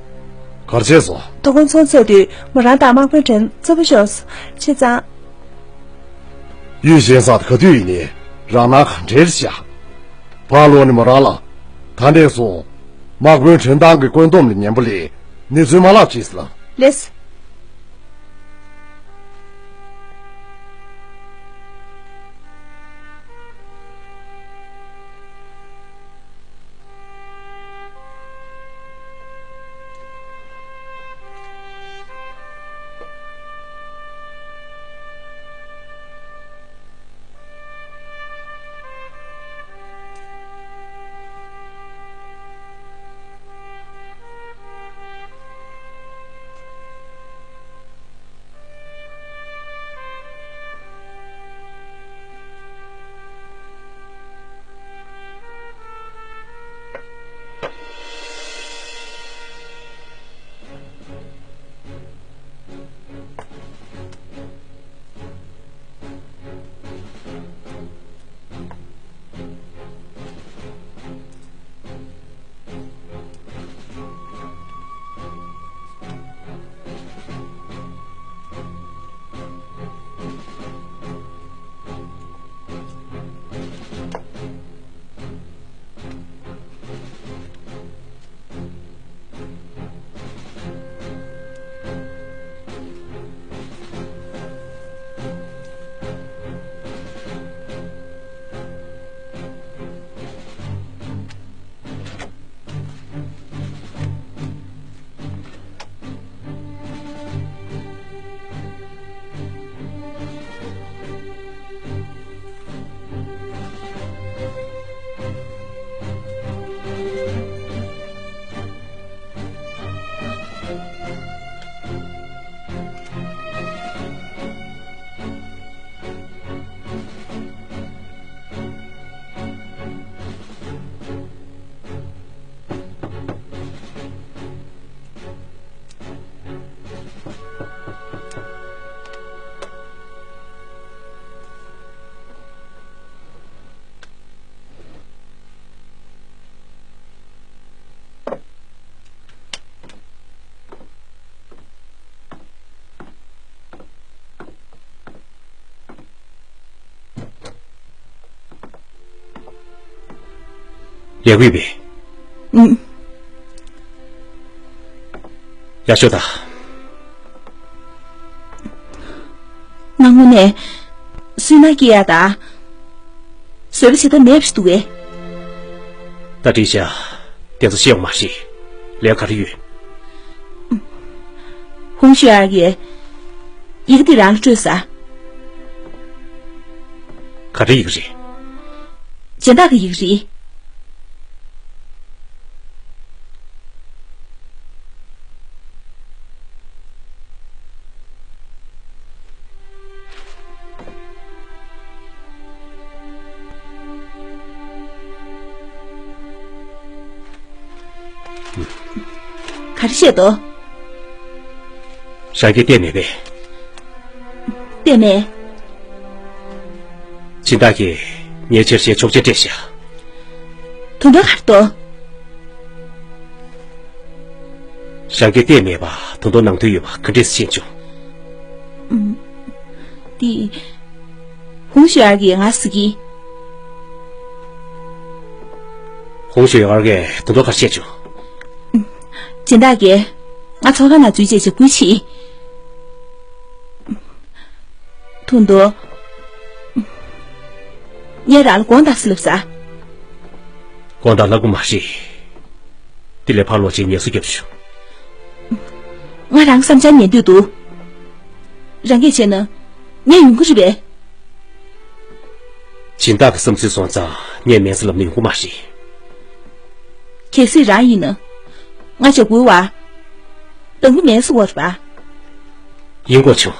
ག་རེ་བྱས་སོང་། དོ་དགོང་ཚོགས་ཚར་དུས་མོ་རང་དང་དམག་དཔོན་ཁྲིན་རྩོད་པ་ཤོར་སོང་། བྱས་ཙང་། ཡུས་ཤན་ཟེར་ག་དུས་ཡིན་ནའི་རང་སྣང་ག་འདྲ་རེད་ཤག་པཱ་ལོ་ནི་མོ་རང་ལ། ད་ནས་བཟུང་། དམག་དཔོན་ཁྲིན་ཏང་གི་བཀོད་འདོམས་ལ་ཉན་པ་ལས་གནས་ཚུལ་མ་ལབ་ཅིག་ཟེར་ལ། ལེས། ལས་འགུལ་བས། ཨུམ། ཡག་ཤོས་དང་། ང་དངོས་གནས་སུན་སྣང་སྐྱེ་ཡ་དང་། བཟོད་པ་བྱེད་ཐབས་མེད་པ་ཞིག་འདུག་གས། ད་བྲིས་བཞག་དེ་ཚོ་ཤེས་ཡོང་མ་རེད། ལས་ག་རེ་ཡོད། ཧུང་ཞུ་ཨར་གྱིས་ཡི་གེ་འདི་རང་ལ་སྤྲོད་ས། ག་རེ་ཡི་གེ་རེད། སྦྱིན་བདག་གི་ཡི་གེ་རེད། ག་རེ་བཤད་དོ། རང་གིས་བལྟས་མེད་པས། བལྟས་མེད། སྦྱིན་བདག་གིས་ངའི་ཆེད་གཞས་ཆོག་མཆན་སྤྲད་ཤག་དོན་དག་ག་རེ་འདུག་རང་གིས་བལྟས་མེད་པ་དོན་དག་ནང་དོན་ཡོད་པ་ག་འདྲས་སེ་ཤེས་བྱུང་། ཨུམ། འདི། ཧུང་ཞུ་ཨར་གྱིས་ང་ཟེར་གྱིས། ཧུང་ཞུ་ཨར་གྱིས་དོན་དག་ག་རེ་བཤད་བྱུང་། སྦྱིན་བདག་གིས་ང་ཚོགས་ཁང་ནང་འཛུལ་བྱས་འཇབ་རྒོལ་བྱས། དོན་དུ། ངས་རང་ལ་དགོངས་དག་ཟེར་ལབ་ས། དགོངས་དག་ལབ་དགོས་མ་རེད། དེ་ལས་ཕར་ལོག་བྱས་ངལ་གསོ་རྒྱབ་བྱུང་། ང་རང་བསམ་འཆར་ཉན་འདོད་འདུག་རང་གིས་བྱས་ན་ངས་ཡོང་གི་རེད་པས། སྦྱིན་བདག་གི་བསམ་ཚུལ་སོང་ཙང་ངས་མེད་ཟེར་ལབ་ན་ཡོང་གི་མ་རེད། གལ་སྲིད་རང་ཡིན་ན། ང་འཇབ་རྒོལ་བ། དང་པོ་མེད་ཟེར་བ་རེད་པ། ཡིན་དགོས་བྱུང་།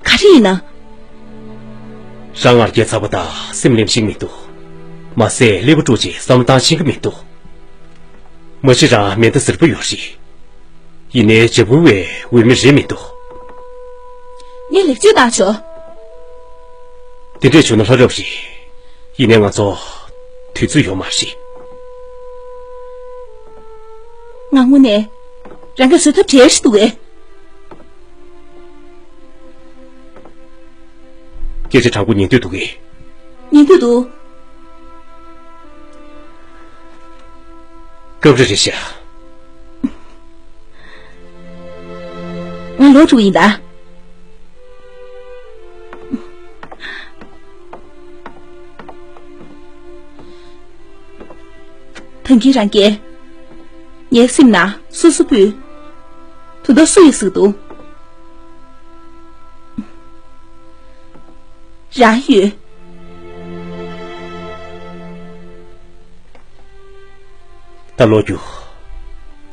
ག་རེ་ཡིན་ན། རང་ང་རྒྱལ་ཚ་པོ་དང་སེམས་ལེམ་ཤེས་མི་འདུག་མ་ཟད་ཀླད་པ་དཀྲུགས་བྱས་བསམ་བློ་བཏང་ཤེས་ཀྱི་མི་འདུག་མ་གཞི་རང་མེ་མདའ་གཟེར་པོ་ཡོད་རེད། ཡིན་ནའི་འཇབ་རྒོལ་བའི་འོས་མི་རེད་མི་འདུག་ངས་ལེགས་བཅོས་བཏང་ཆོག་དེ་འདྲས་བྱུང་ན་ལྷ་རབ་རེད། ཡིན་ནའི་ང་ཚོ་དུས་ཚོད་ཡོད་མ་རེད། ང་དངོས་གནས་རང་གིས་བཟོད་ཐབས་བྲལ་ཞིག་འདུག་གས། སྐད་ཆ་དྲང་པོ་ཉན་འདོད་འདུག་གས། ཉན་འདོད་འདུག་སྐབས་རེ་རེ་བྱ། ང་ལོག་འགྲོ་གི་ཡིན་ད། ཐང་གིན་རང་རྒྱལ། ངའི་སེམས་ནང་སོ་སོ་སྤུས། དོན་དག་སུ་ཡིས་གཟིགས་འདུག་རང་ཡོད། ད་ལོག་རྒྱུགས།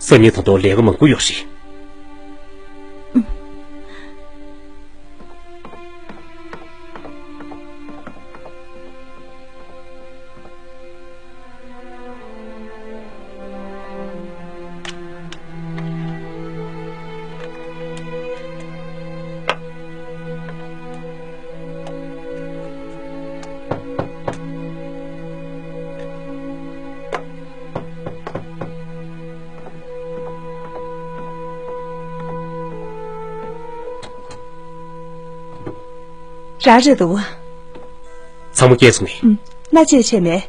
སང་ཉིན་ད་དུང་ལས་ཀ་མང་པོ་ཡོད་རེད། རང་རེད་འདུག་ཚང་མ་སྐྱེལ་སོང་ངས། ཨུམ། སྣ་བཅད་བྱས་མེད།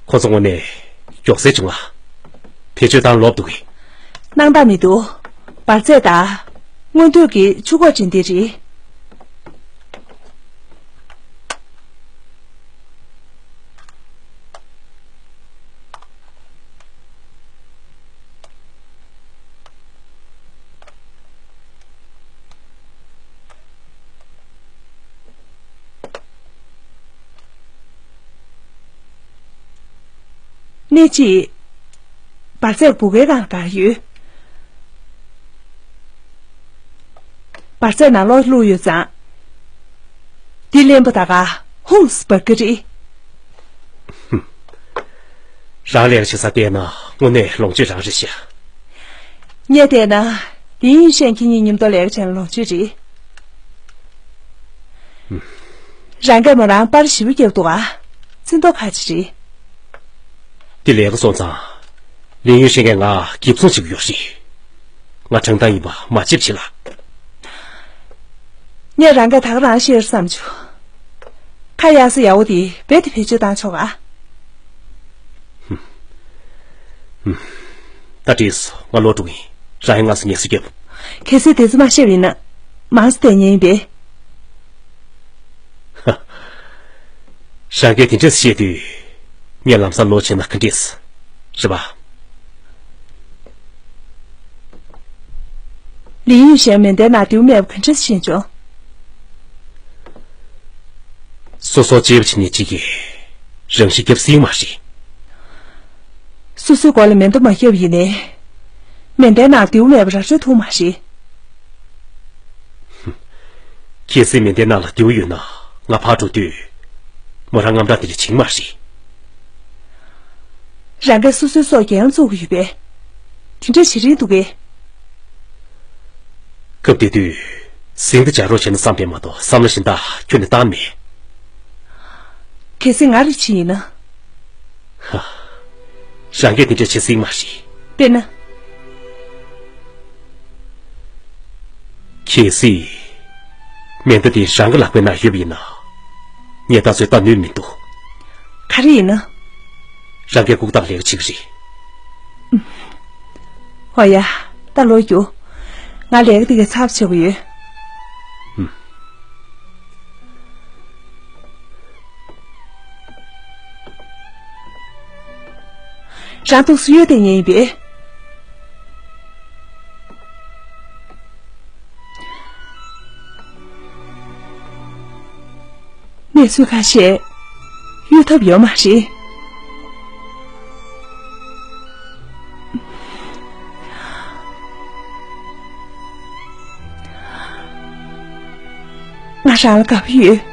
ཁོ་ཚོ་དངོས་གནས་མགྱོགས་སེ་བྱུང་ང་། བེད་སྤྱོད་བཏང་ལོབས་འདུག་གི། སྣང་དག་མི་འདུག་འབར་རྫས་དང་། མངོན་འདོད་ཀྱི་ཆུ་ཁོག་ཅན་འདི་རེད། གནས་གཅིག་འབར་རྫས་སྦུ་གའི་སྒང་ལ་བསྡད་ཡོད། འབར་རྫས་ནང་ལོགས་བླུགས་ཡོད་ཙང་། འདི་ལེན་པ་ད་ག་ཧུང་སི་འབར་གི་རེད། རང་ལས་ཀ་བྱེད་ས་བལྟས་ན་དངོས་གནས་ལོངས་སྤྱོད་རང་རེད་ཤག་ངས་བལྟས་ན་ལིན་ཡུན་ཤན་ཁྱེད་གཉིས་མཉམ་དུ་ལས་ཀ་བྱས་ན་ལོངས་སྤྱོད་རེད། རང་གིས་མོ་རང་པར་ཞེ་པོ་བརྒྱབ་འདུག་ག་བཙན་ཐབས་ཁག་ཅིག་རེད། དེ་ལས་ཀ་སོང་ཙང་། ལིན་ཡུན་ཤན་གྱིས་ང་འགེབས་སྲུང་བྱེད་ཀྱི་ཡོད་རེད། ང་དྲང་གཏམ་ཡིན་པ་མ་བརྗེད་བྱེད་ལ། ངས་རང་གིས་ད་ག་རང་ཤེས་བསམ་བྱུང་། ཁ་གཡར་ས་ཡག་པོ་དེ་རྦད་དེ་བེད་སྤྱོད་བཏང་ཆོག་ག། ད་འགྲིག་སོང་། ང་ལོག་འགྲོ་གི་ཡིན། རང་ཡང་ང་ཚོ་ངལ་གསོ་རྒྱབ། གལ་སྲིད་དེ་ཚོ་མ་བཤད་པ་ཡིན་ན། མང་ཙམ་བསྡད་མཁན་ཡིན་པས། ཧ། རང་གིས་དེ་འདྲས་བཤད་དུས། ངས་ལམ་སང་ལོག་བྱས་ན་ག་འགྲིག་རེད་པ། ལི་ཡུས་ཞན་མེ་མདའི་ནང་རྡེའུ་རྨས་པ་ག་འདྲས་ཤེས་བྱུང་། སོ་སོ་གཅེས་པ་བྱེད་མཁན་གཅིག་གིས་རང་ཤི་བརྒྱབ་སྲིད་མ་རེད། སོ་སོའི་མགོ་ལ་མེ་མདའ་མ་བརྒྱབ་ཡིན་ནའི། མེ་མདའི་ནང་རྡེའུ་རྨས་པ་ར་སྤྲོད་ཐུབ་མ་རེད། གལ་སྲིད་མེ་མདའི་ནང་ལ་རྡེའུ་ཡོད་ན་ང་ཕར་འགྲོ་དུས། མོ་རང་དངངས་སྐྲག་དེ་འདྲ་བྱེད་ཀྱི་མ་རེད། རང་གིས་སོ་སོའི་སྲོག་འགན་ལ་བཙུགས་ཀྱི་ཡོད་པས། དེ་འདྲ་བྱེད་རིན་འདུག་གས། སྐབས་དེ་དུས། ཟིང་དུ་བྱ་རོགས་བྱས་ན་བསམ་པས་མ་གཏོགས་བསམ་བློ་གཞན་དག་ཁྱོན་ནས་བཏང་མེད། གལ་སྲིད་ང་རེ་ཕྱིན་ཡིན་ན། ཧ། རང་གིས་དེ་འདྲ་བྱེད་སྲིད་མ་རེད། དཔེར་ན། གལ་སྲིད། མེ་མདའ་དེ་རང་གི་ལག་པའི་ནང་ཡོད་པ་ཡིན་ན། ངས་ད་གཟོད་ལྟ་ནུས་མི་འདུག་ག་རེ་ཡིན་ན། རང་གིས་ལྐུགས་རྟགས་ལེགས་པོ་བྱེད་ཀྱི་རེད། ཨོ་ཡ། ད་ལོག་རྒྱུགས། ང་ལས་ཀ་དེ་གའི་ཚབ་བྱེད་དགོས་ཡོད། ཨུམ། རང་ཐུགས་སུ་གཡོལ་བསྡད་མཁན་ཡིན་པས། གནས་ཚུལ་ཁ་ཤས་གཡོལ་ཐབས་ཡོད་མ་རེད། ང་རང་ལ་དགའ་པོ་ཡོད།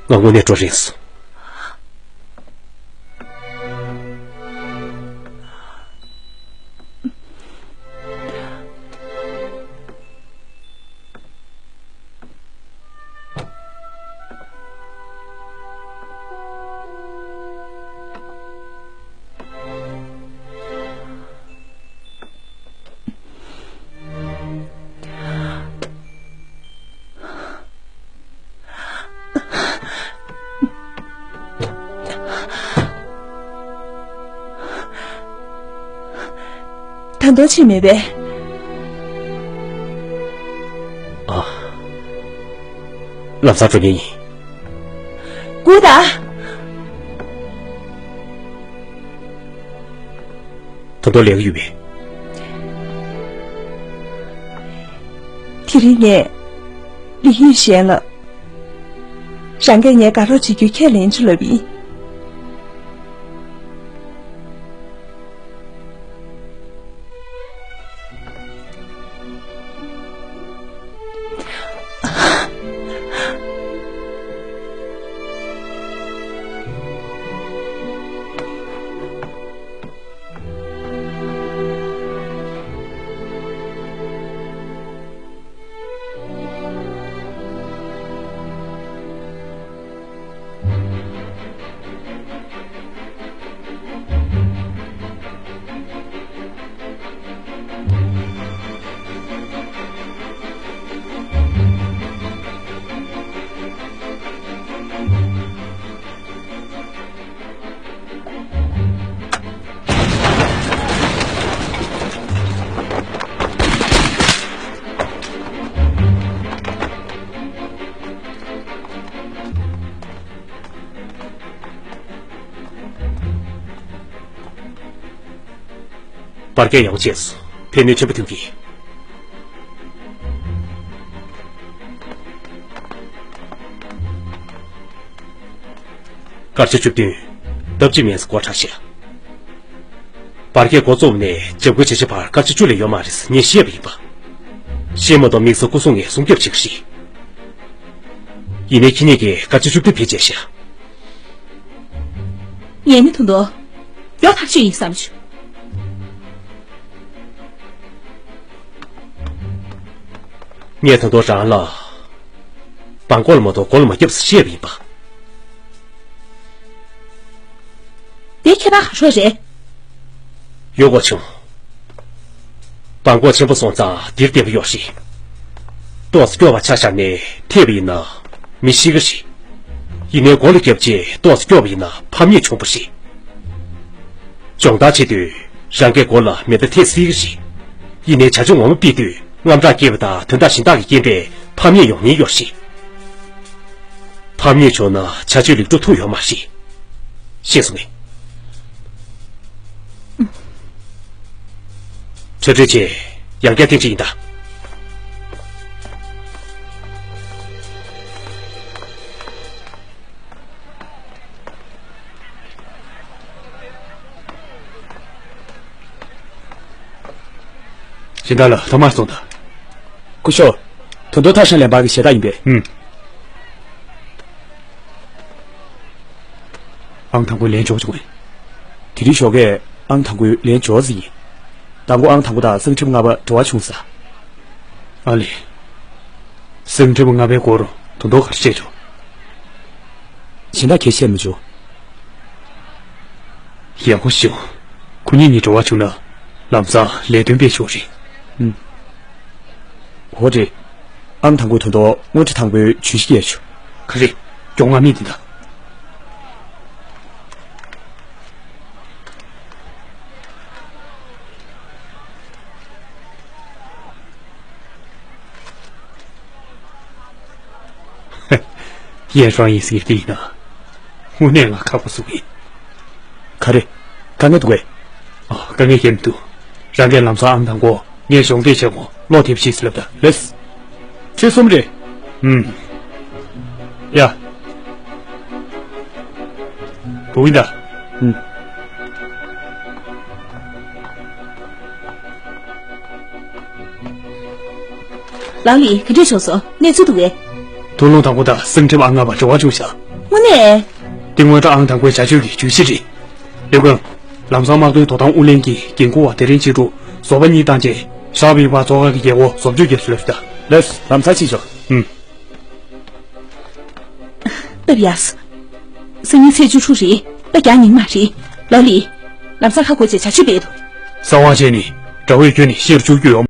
ང་དངོས་གནས་སྤྲོ་རན་སོང་། ད་དུང་ཕྱིན་མེད་པས། ཨ། ལམ་སང་འགྲོ་མཁན་ཡིན། སྒུག་དང་། ད་དུང་ལས་ཀ་ཡོད་པས། དེ་རིང་ངས་ལི་ཡུས་ཞན་ལ། རང་གིས་ངའི་དགའ་རོགས་བྱེད་རྒྱུ་ཁས་ལེན་ཆོག་ལབ་ཡིན། བར་བརྒལ་ཡོང་བྱས་སུ་ཕན་ནུས་ཆེན་པོ་ཐོན་གྱི། སྐར་ཆ་བཅུ་བདུན། ལྡབ་གཅིག་མིན་སྐོར་ཁྲ་ཤ། བར་བརྒལ་འགོ་བཙུགས་ནས་འཇབ་རྒོལ་བྱེད་བྱེད་བར་སྐར་ཆ་བཅུ་ལས་ཡོད་མ་རེད་ངས་བཤད་པ་ཡིན་པ། བཤད་མ་གཏོགས་དམིགས་བསལ་སྐུ་སྲུང་ངས་སྲུང་སྐྱོབ་བྱེད་ཀྱི་རེད། ཡིན་ནའི་ཁྱེད་གཉིས་ཀྱིས་སྐར་ཆ་བཅུ་བདུན་བེད་སྤྱད་ཤག་ངས་ནི་ད་དུང་། ཡོ་ཐག་ཆོད་ཡིན་བསམ་བྱུང་། ངས་ད་དུང་རང་ལ། བང་མགོ་ལ་མ་གཏོགས་མགོ་ལ་མ་བརྒྱབ་ཟེར་བཤད་པ་ཡིན་པ། དེ་ཁྱེད་རང་ག་རེ་རེད། ཡོ་གོ་ཆུང་། སྦྲ་གུར་ཆེན་པོ་སོང་ཙང་འདིར་བསྡད་པ་ཡོད་རེད། ཏོག་ཙམ་སྐྱོ་བ་ཆ་བཞག་ནས་ཐེབས་པ་ཡིན་ན་མི་ཤི་གི་རེད། ཡིན་ནའི་མགོ་ལ་བརྒྱབ་རྗེས་ཏོག་ཙམ་སྐྱོ་བ་ཡིན་ན་ཕམ་ཉེས་བྱུང་བ་རེད། སྦྱོང་བརྡར་བྱེད་དུས་རང་གི་མགོ་ལ་མེ་མདའ་ཐེབས་སྲིད་ཀྱི་རེད། ཡིན་ནའི་བྱ་སྤྱོད་ངོ་མ་སྤེལ་དུས་དངངས་སྐྲག་སྐྱེས་པ་དང་དོན་དག་གཞན་དག་གི་རྐྱེན་པས་ཕམ་ཉེས་ཡོང་ཉེན་ཡོད་རེད། ཕམ་ཉེས་བྱུང་ན་བྱ་སྤྱོད་ལེགས་གྲུབ་ཐུབ་ཡོད་མ་རེད། ཤེས་སོང་ངས། གྲོས་གྲོས་བྱས། ཡང་བསྐྱར་ཐེངས་གཅིག་ཡིན་ད། སྦྱིན་བདག་ལགས་ཐོག་མར་སོང་དང་། སྐུ་ཞབས། དོན་ཐོག་ཐ་ཧྲན་ལན་པ་གི་ཞལ་ཏ་ཡིན་པས། ཨུམ། ཨང་དང་པོའི་ལན་འཇོག་བྱུང་བས། དེ་རིང་ཞོགས་ཀས་ཨང་དང་པོའི་ལན་འཇོག་ཟིན་ཡིན། མདང་དགོང་ཨང་དང་པོ་དང་གསང་ཁྲི་པ་ལྔ་པ་འབྲེལ་བ་བྱུང་ས། ཨ་ལས། གསང་ཁྲི་པ་ལྔ་པའི་སྐོར་དོན་ཐོག་ག་རེ་བཤད་བྱུང་། གཞན་དག་གས་བཤད་མ་བྱུང་། ཡག་པོ་བྱུང་། ཁོ་གཉིས་གཉིས་འགྲོ་བ་བྱུང་ན་ལམ་སང་ལས་དོན་སྤེལ་ཆོག་རེད། ཨུམ། འོ་རེད། ཨང་དང་པོའི་དོན་ཐོག་དངུལ་ཁྲི་དང་པོའི་ཇུས་གཞི་བརྒྱབ་བྱུང་། ག་རེ། མགྱོགས་མངགས་མི་འདི་དང་། ཡན་ཧྲང་ཡིན་ཟེར་གྱི་འདི་ཡིན་ན། དངོས་གནས་ང་ཁག་པོ་བཟོ་གི་ཡིན། ག་རེ། དཀའ་ངལ་འདུག་གས། ཨ། དཀའ་ངལ་གང་ཡང་མི་འདུག་རང་གིས་ལམ་སང་ཨང་དང་པོ་ངས་གཞོགས་འདེགས་བྱས་གོང་གློག་ཐེབས་ཤིག་ཟེར་ལབ་ད་ལེས། ཁྲི་གསུམ་རེད། ཨུམ། ཡ། འགྲོ་གི་ཡིན་ད། ཨུམ། ལགས་ལི། ག་འདྲས་བྱུང་སོང་། གནས་ཚུལ་འདུག་གས། ཐུགས་སློང་དང་པོ་དང་གསང་ཁྲི་པ་ལྔ་པ་འབྲེལ་བ་བྱུང་ཤག་དངོས་གནས། འདི་དངོས་གྲུབ་ཨང་དང་པོའི་བྱ་སྤྱོད་ཀྱི་ཇུས་གཞི་རེད། ལེའུ་ཀུང་། ལམ་སང་དམག་དོན་དོ་དམ་ཨུ་ལྷན་གྱི་འགན་འཁུར་བ་དེ་རིང་ཕྱི་དྲོ་བཟོ་པ་གཉིས་བཏང་རྗེས་ཞག་པའི་བར་མཚོ་ཁ་གི་རྒྱལ་སྒོ་བཟོ་བཅོས་རྒྱག་སྲོལ་ཞིག་ད། ལགས། ལམ་སང་ཕྱིན་ཤོག་ཨུམ། སྟབས་ཡག་སོང་། སང་ཉིན་ཚེས་བཅུ་དྲུག་རེད། ད་རྒྱག་ཉིན་མ་རེད། ལགས་ལི། ལམ་སང་ཁ་སྒོ་བྱས་བྱ་སྤྱོད་སྤེལ་དོ། གསང་བ་བྱས་ནི། དགྲ་བོས་ཁྱོན་ནས་ཤི་རུ་བཅུག་རྒྱུ་ཡོད་